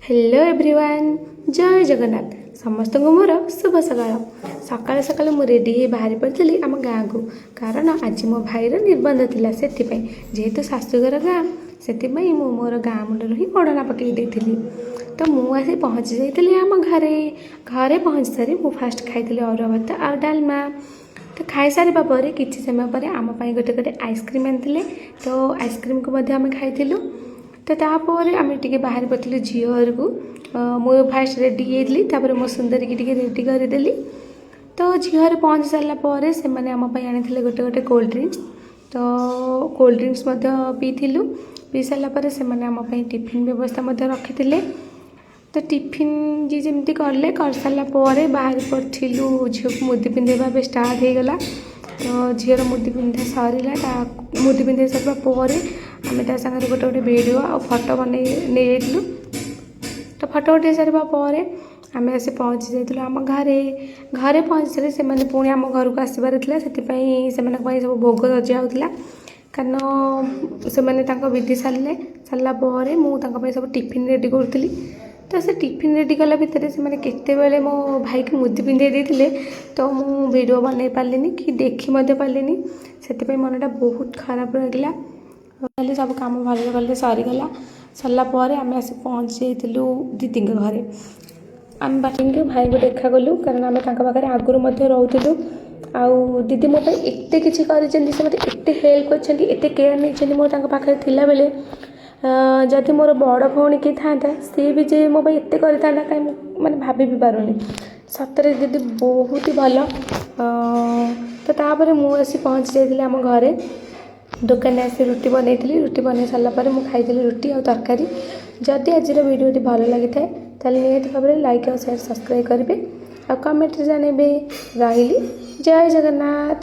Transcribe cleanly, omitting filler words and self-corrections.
Hello everyone, ଜୟ ଜଗନ୍ନାଥ। ସମସ୍ତଙ୍କୁ ମୋର ଶୁଭ ସକାଳ। ସକାଳୁ ସକାଳୁ ମୁଁ ରେଡ଼ି ହେଇ ବାହାରି ପଡ଼ିଥିଲି ଆମ ଗାଁକୁ, କାରଣ ଆଜି ମୋ ଭାଇର ନିର୍ବନ୍ଧ ଥିଲା। ସେଥିପାଇଁ ଯେହେତୁ ଶାଶୁଘର ଗାଁ, ସେଥିପାଇଁ ମୁଁ ମୋର ଗାଁ ମୁଣ୍ଡରୁ ହିଁ ଓଢ଼ଣା ପକାଇ ଦେଇଥିଲି। ତ ମୁଁ ଆସି ପହଞ୍ଚି ଯାଇଥିଲି ଆମ ଘରେ। ଘରେ ପହଞ୍ଚି ସାରି ମୁଁ ଫାଷ୍ଟ ଖାଇଥିଲି ଅରୁଆ ଭାତ ଆଉ ଡାଲମା। ତ ଖାଇସାରିବା ପରେ କିଛି ସମୟ ପରେ ଆମ ପାଇଁ ଗୋଟେ ଗୋଟେ ଆଇସ୍କ୍ରିମ୍ ଆଣିଥିଲେ। ତ ଆଇସ୍କ୍ରିମ୍କୁ ମଧ୍ୟ ଆମେ ଖାଇଥିଲୁ। ତ ତାପରେ ଆମେ ଟିକେ ବାହାରି ପଡ଼ିଥିଲୁ ଝିଅ ଘରକୁ। ମୁଁ ଫାଷ୍ଟ ରେଡ଼ି ହେଇଥିଲି, ତାପରେ ମୋ ସୁନ୍ଦରୀକି ଟିକେ ରେଡ଼ି କରିଦେଲି। ତ ଝିଅ ଘରେ ପହଞ୍ଚି ସାରିଲା ପରେ ସେମାନେ ଆମ ପାଇଁ ଆଣିଥିଲେ ଗୋଟେ ଗୋଟେ କୋଲ୍ଡ ଡ୍ରିଙ୍କସ୍। ତ କୋଲ୍ଡ ଡ୍ରିଙ୍କସ୍ ମଧ୍ୟ ପିଇଥିଲୁ। ପିଇ ସାରିଲା ପରେ ସେମାନେ ଆମ ପାଇଁ ଟିଫିନ୍ ବ୍ୟବସ୍ଥା ମଧ୍ୟ ରଖିଥିଲେ। ତ ଟିଫିନ୍ ଯିଏ ଯେମିତି କଲେ, କରିସାରିଲା ପରେ ବାହାରି ପଡ଼ିଥିଲୁ। ଝିଅକୁ ମୁଦି ପିନ୍ଧେଇବା ଏବେ ଷ୍ଟାର୍ଟ ହେଇଗଲା। ତ ଝିଅର ମୁଦି ପିନ୍ଧା ସରିଲା। ତା ମୁଦି ପିନ୍ଧେଇ ସାରିବା ପରେ ଆମେ ତା ସାଙ୍ଗରେ ଗୋଟେ ଗୋଟେ ଭିଡ଼ିଓ ଆଉ ଫଟୋ ବନେଇ ନେଇଯାଇଥିଲୁ। ତ ଫଟୋ ଉଠାଇ ସାରିବା ପରେ ଆମେ ଆସି ପହଞ୍ଚି ଯାଇଥିଲୁ ଆମ ଘରେ। ଘରେ ପହଞ୍ଚି ସାରି ସେମାନେ ପୁଣି ଆମ ଘରକୁ ଆସିବାର ଥିଲା। ସେଥିପାଇଁ ସେମାନଙ୍କ ପାଇଁ ସବୁ ଭୋଗ ସଜା ହେଉଥିଲା, କାରଣ ସେମାନେ ତାଙ୍କ ବିଧି ସାରିଲେ। ସାରିଲା ପରେ ମୁଁ ତାଙ୍କ ପାଇଁ ସବୁ ଟିଫିନ୍ ରେଡ଼ି କରୁଥିଲି। ତ ସେ ଟିଫିନ୍ ରେଡ଼ି କଲା ଭିତରେ ସେମାନେ କେତେବେଳେ ମୋ ଭାଇକୁ ମୁଦି ପିନ୍ଧେଇ ଦେଇଥିଲେ, ତ ମୁଁ ଭିଡ଼ିଓ ବନେଇ ପାରିଲିନି କି ଦେଖି ମଧ୍ୟ ପାରିଲିନି। ସେଥିପାଇଁ ମନଟା ବହୁତ ଖରାପ ଲାଗିଲା। ହେଲେ ସବୁ କାମ ଭଲରେ ଭଲରେ ସରିଗଲା। ସରିଲା ପରେ ଆମେ ଆସି ପହଞ୍ଚି ଯାଇଥିଲୁ ଦିଦିଙ୍କ ଘରେ। ଆମେ ବାକିଙ୍କୁ ଭାଇଙ୍କୁ ଦେଖା କଲୁ, କାରଣ ଆମେ ତାଙ୍କ ପାଖରେ ଆଗରୁ ମଧ୍ୟ ରହୁଥିଲୁ। ଆଉ ଦିଦି ମୋ ପାଇଁ ଏତେ କିଛି କରିଛନ୍ତି, ସେ ମୋତେ ଏତେ ହେଲ୍ପ କରିଛନ୍ତି, ଏତେ କେୟାର ନେଇଛନ୍ତି। ମୁଁ ତାଙ୍କ ପାଖରେ ଥିଲାବେଳେ ଯଦି ମୋର ବଡ଼ ଭଉଣୀ କିଏ ଥାନ୍ତା, ସିଏ ବି ଯେ ମୋ ପାଇଁ ଏତେ କରିଥାନ୍ତା, କାହିଁ ମୁଁ ମାନେ ଭାବି ବି ପାରୁନି। ସତରେ ଦିଦି ବହୁତ ହି ଭଲ। ତ ତାପରେ ମୁଁ ଆସି ପହଞ୍ଚି ଯାଇଥିଲି ଆମ ଘରେ। ଦୋକାନରେ ଆସି ରୁଟି ବନେଇଥିଲି। ରୁଟି ବନେଇ ସାରିଲା ପରେ ମୁଁ ଖାଇଥିଲି ରୁଟି ଆଉ ତରକାରୀ। ଯଦି ଆଜିର ଭିଡ଼ିଓଟି ଭଲ ଲାଗିଥାଏ, ତାହେଲେ ନିହାତି ଭାବରେ ଲାଇକ୍ ଆଉ ସେୟାର, ସବସ୍କ୍ରାଇବ୍ କରିବେ ଆଉ କମେଣ୍ଟରେ ଜଣାଇବେ। ରହିଲି, ଜୟ ଜଗନ୍ନାଥ।